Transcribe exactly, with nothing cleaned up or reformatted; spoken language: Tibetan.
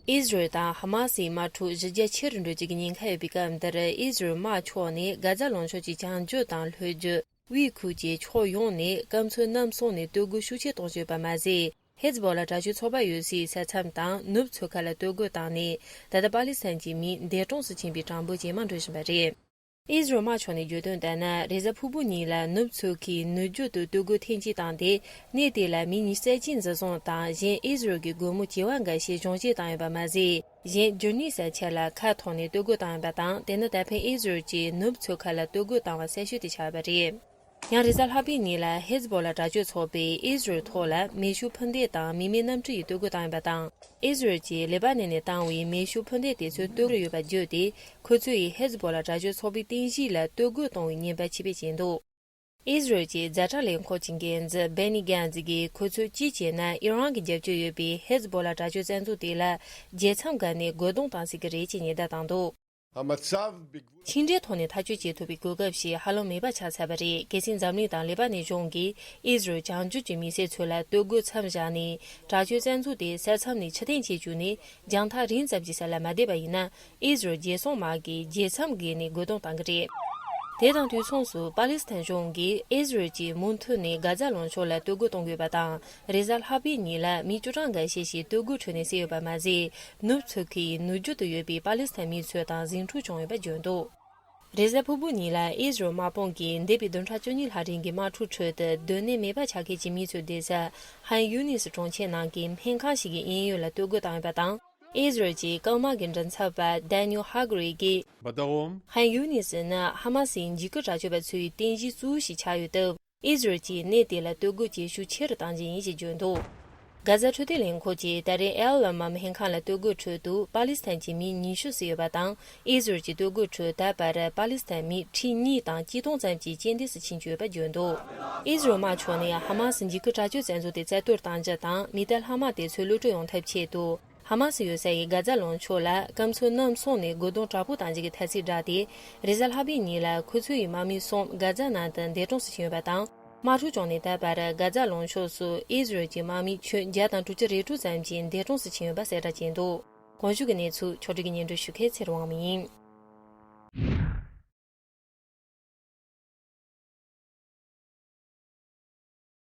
ཨིས་རལ་དང་ཧ་མ་སིའི་དམག་འཁྲུག་གཞི་རྒྱ་ཆེ་རུ་འགྲོ་རྒྱུ་གི་ཉེན་ཁ་ཡོད་པའི་སྐབས་འདིར། ཨིས་རལ་དམག་ཕྱོགས་ནས་གྷ་ཛ་ལུང་ཕྱོགས་ཀྱི་བྱང་རྒྱུད་དང་ལྷོ་རྒྱུད། དབུས་ཁུལ་གྱི་ཕྱོགས་ཡོངས་ནས་སྐམ་མཚོ་གནམ་གསུམ་ནས་སྟོད་རྒོལ་ཤུགས་ཆེ་གཏོང་བཞིན་ཡོད་པ་མ་ཟད། ཧེ་ཛ་བོ་ལ་དྲག་སྤྱོད་ཚོགས་པ་ཡོད་སའི་ས་མཚམས་དང་ནུབ་མཚོ་ཁ་ལ་སྟོད་རྒོལ་བཏང་ནས། ད་ལྟ་པ་ལི་སི་ཐན་གྱི་མིའི་འདས་གྲོངས་སུ་ཕྱིན་པའི་གྲངས་འབོར་ཇེ་མང་འགྲོ་བཞིན་པ་རེད། ཨིས་རལ་དམག་ཕྱོགས་ནས་བརྗོད་དོན་ལྟར་ན། རེས་གཟའ་ཕུར་བུ་ཉིན་ལ་ནུབ་མཚོ་ཁའི་ནུབ་རྒྱུད་དུ་སྟོད་རྒོལ་ཐེངས་གཅིག་བཏང་སྟེ། གནས་དེ་ལ་མི་ཉི་ཤུ་རྩ་གཅིག་འཛིན་བཟུང་དང་། གཞན་ཨིས་རལ་གྱི་སྒོ་མོ་བྱེ་བ་འགའ་ཤས་གཞུང་བཞེས་བཏང་ཡོད་པ་མ་ཟད། གཞན་རྒྱུ་གནས་ས་ཆ་ལ་མཁའ་ཐོག་ནས་སྟོད་རྒོལ་བཏང་ཡོད་པ་དང་། དེ་ནི་ད་ཕན་ཨིས་རལ་གྱིས་ནུབ་མཚོ་ཁ་ལ་སྟོད་རྒོལ་བཏང་བ་གསལ་ཤོས་དེ་ཆགས་ཡོད་པ་རེད། ཡང་རེས་གཟའ་ལྷག་པའི་ཉིན་ལ་ཧེ་ཛ་བོ་ལ་དྲག་སྤྱོད་ཚོགས་པས་ཨིས་རལ་ཐོག་ལ་མེ་ཤུགས་འཕུར་མདེལ་དང་མི་མེད་གནམ་གྲུ་ཡིས་སྟོད་རྒོལ་བཏང་ཡོད་པ་དང་། ཨིས་རལ་གྱིས་ལེ་པ་ནན་ནས་བཏང་བའི་མེ་ཤུགས་འཕུར་མདེལ་དེ་ཚོ་སྟོད་རུ་ཡོད་པ་བརྗོད་དེ། ཁོ་ཚོས་ཧེ་ཛ་བོ་ལ་དྲག་སྤྱོད་ཚོགས་པའི་རྟེན་གཞི་ལ་སྟོད་རྒོལ་གཏོང་བའི་ཉེས་པ་ཕྱིར་འབུད་བྱས་འདུག་ཨིས་རལ་གྱི་ཛ་དྲག་ལས་ཁུངས་ཀྱི་འགན་འཛིན་སྦེ་ནི་གྷན་ཛི་གིས། ཁོ་ཚོས་ཅི་བྱས་ན་ཨི་རན་གྱི་རྒྱབ་སྐྱོར་ཡོད་པའི་ཧེ་ཛ་བོ་ལ་དྲག་སྤྱོད་བཙན་འཛུལ་དེ་ལ་རྒྱལ་མཚམས་བརྒལ་ནས་རྒོལ་རྡུང་བཏང་སྲིད་ཀྱི་རེད་ཅེས་ཉེན་བརྡ་བཏང་འདུག་ཕྱི་འབྲེལ་ཐོག་ནས་ཐག་གཅོད་བྱེད་ཐུབ་པའི་གོ་སྐབས་ཤིག་ཧ་ལམ་མེད་པ་ཆགས་ཚར་བ་རེད། གལ་སྲིད་འཛམ་གླིང་དང་ལེ་པ་ནན་གཞུང་གིས་ཨིས་རལ་བྱང་རྒྱུད་ཀྱི་མི་སེར་ཚོ་ལ་སྟོད་རྒོལ་མཚམས་བཞག་ནས། དྲག་སྤྱོད་བཙན་འཛུལ་དེ་ས་མཚམས་ནས་ཕྱིར་འཐེན་བྱེད་བཅུག་ནས། རྒྱང་ཐག་རིང་ཙམ་གྱི་ས་ལ་མ་བསྡད་པ་ཡིན་ན། ཨིས་རལ་རྒྱལ་སྲུང་དམག་གིས་རྒྱལ་མཚམས་བརྒལ་ནས་རྒོལ་རྡུང་བཏང་གི་རེད། དེ་དང་དུས་མཚུངས་སུ། པ་ལི་སི་ཐན་གཞུང་གིས་ཨིས་རལ་གྱིས་མུ་མཐུད་ནས་གྷ་ཛ་ལུང་ཕྱོགས་ལ་སྟོད་རྒོལ་གཏོང་དགོས་པ་དང་། རེས་གཟའ་ལྷག་པའི་ཉིན་ལ་མི་བཅུ་གྲངས་འགའ་ཤས་ཤིག་སྟོད་རྒོལ་ཁྲོད་ནས་བསད་ཡོད་པ་མ་ཟད། ནུབ་མཚོ་ཁའི་ནུབ་རྒྱུད་དུ་ཡོད་པའི་པ་ལི་སི་ཐན་མི་ཚོ་དང་ཟིང་འཁྲུག་བྱུང་ཡོད་པ་བརྗོད་འདུག་རེས་གཟའ་ཕུར་བུ་ཉིན་ལ་ཨིས་རལ་དམག་དཔུང་གིས་འདས་པའི་བདུན་ཕྲག་བཅུ་གཉིས་ལྷག་རིང་གི་དམག་འཁྲུག་ཁྲོད་དུ། སྡོད་གནས་མེད་པ་ཆགས་མཁན་གྱི་མི་ཚོའི་བསྡད་ས་ཧན་ཡུ་ནིས་གྲོང་ཁྱེར་ནང་གི་སྨན་ཁང་ཞིག་གི་གཡས་གཡོན་ལ་སྟོད་རྒོལ་བཏང་ཡོད་པ་དང་། ཨིས་རལ་གྱི་རྐང་དམག་གི་མགྲིན་ཚབ་པ་ཌེ་ནིལ་ཧ་གྷ་རི་གིས། ཧན་ཡུ་ནིས་ནི་ཧ་མ་སིའི་འཇིགས་སྐུལ་དྲག་སྤྱོད་པ་ཚོའི་རྟེན་གཞི་གཙོ་བོ་ཞིག་ཆགས་ཡོད་སྟབས། ཨིས་རལ་གྱིས་གནས་དེ་ལ་སྟོད་རྒོལ་བྱེད་ཤུགས་ཆེ་རུ་གཏང་རྒྱུ་ཡིན་ཞེས་བརྗོད་འདུག་གྷ་ཛ་འཕྲོད་བསྟེན་ལས་ཁུངས་ཀྱིས་ད་རེས་ཨེལ་ཝ་མ་སྨན་ཁང་ལ་སྟོད་རྒོལ་ཁྲོད་དུ་པ་ལི་སི་ཐན་གྱི་མི་ཉི་ཤུ་བསད་ཡོད་པ་དང་། ཨིས་རལ་གྱི་སྟོད་རྒོལ་ཁྲོད་ད་བར་པ་ལི་སི་ཐན་མི་ཁྲི་གཉིས་དང་གཅིག་སྟོང་ཙམ་གྱིས་རྐྱེན་འདས་སུ་ཕྱིན་བཅུག་ཡོད་པ་བརྗོད་འདུག་ཨིས་རལ་དམག་ཕྱོགས་ནས་ཧ་མ་སི་འཇིགས་སྐུལ་དྲག་སྤྱོད་བཙན་འཛུལ་དེ་རྩ་གཏོར་གཏང་རྒྱུ་དང་། མི་དང་ལྷག་མ་དེ་ཚོའི་གློད་བཀྲོལ་ཡོང་ཐབས་ཆེད་དུ། ཧ་མ་སི་ཡོད་ས་ཡི་གྷ་ཛ་ལུང་ཕྱོགས་ལ་སྐམ་མཚོ་གནམ་གསུམ་ནས་རྒོལ་རྡུང་དྲག་པོ་གཏང་རྒྱུ་གི་ཐ་ཚིག་བསྒྲགས་ཏེ། རེས་གཟའ་ལྷག་པའི་ཉིན་ལ་ཁོ་ཚོའི་དམག་མི་གསུམ་གྷ་ཛ་ནང་དུ་འདས་གྲོངས་སུ་ཕྱིན་ཡོད་པ་དང་། དམག་འཁྲུག་བྱུང་ནས་ད་བར་གྷ་ཛ་ལུང་ཕྱོགས་སུ་ཨིས་རལ་གྱི་དམག་མི་ཁྱོན་བརྒྱ་དང་དྲུག་ཅུ་རེ་དྲུག་ཙམ་གྱིས་འདས་གྲོངས་སུ་ཕྱིན་ཡོད་པ་གསལ་བསྒྲགས་བྱས་འདུག་གོང་ཞུས་ཀྱི་གནས་ཚུལ་ཕྱོགས་སྒྲིག་གིས་སྙན་སྒྲོན་ཞུ་མཁན་ཚེ་རིང་དབང་མོ་ཡིན།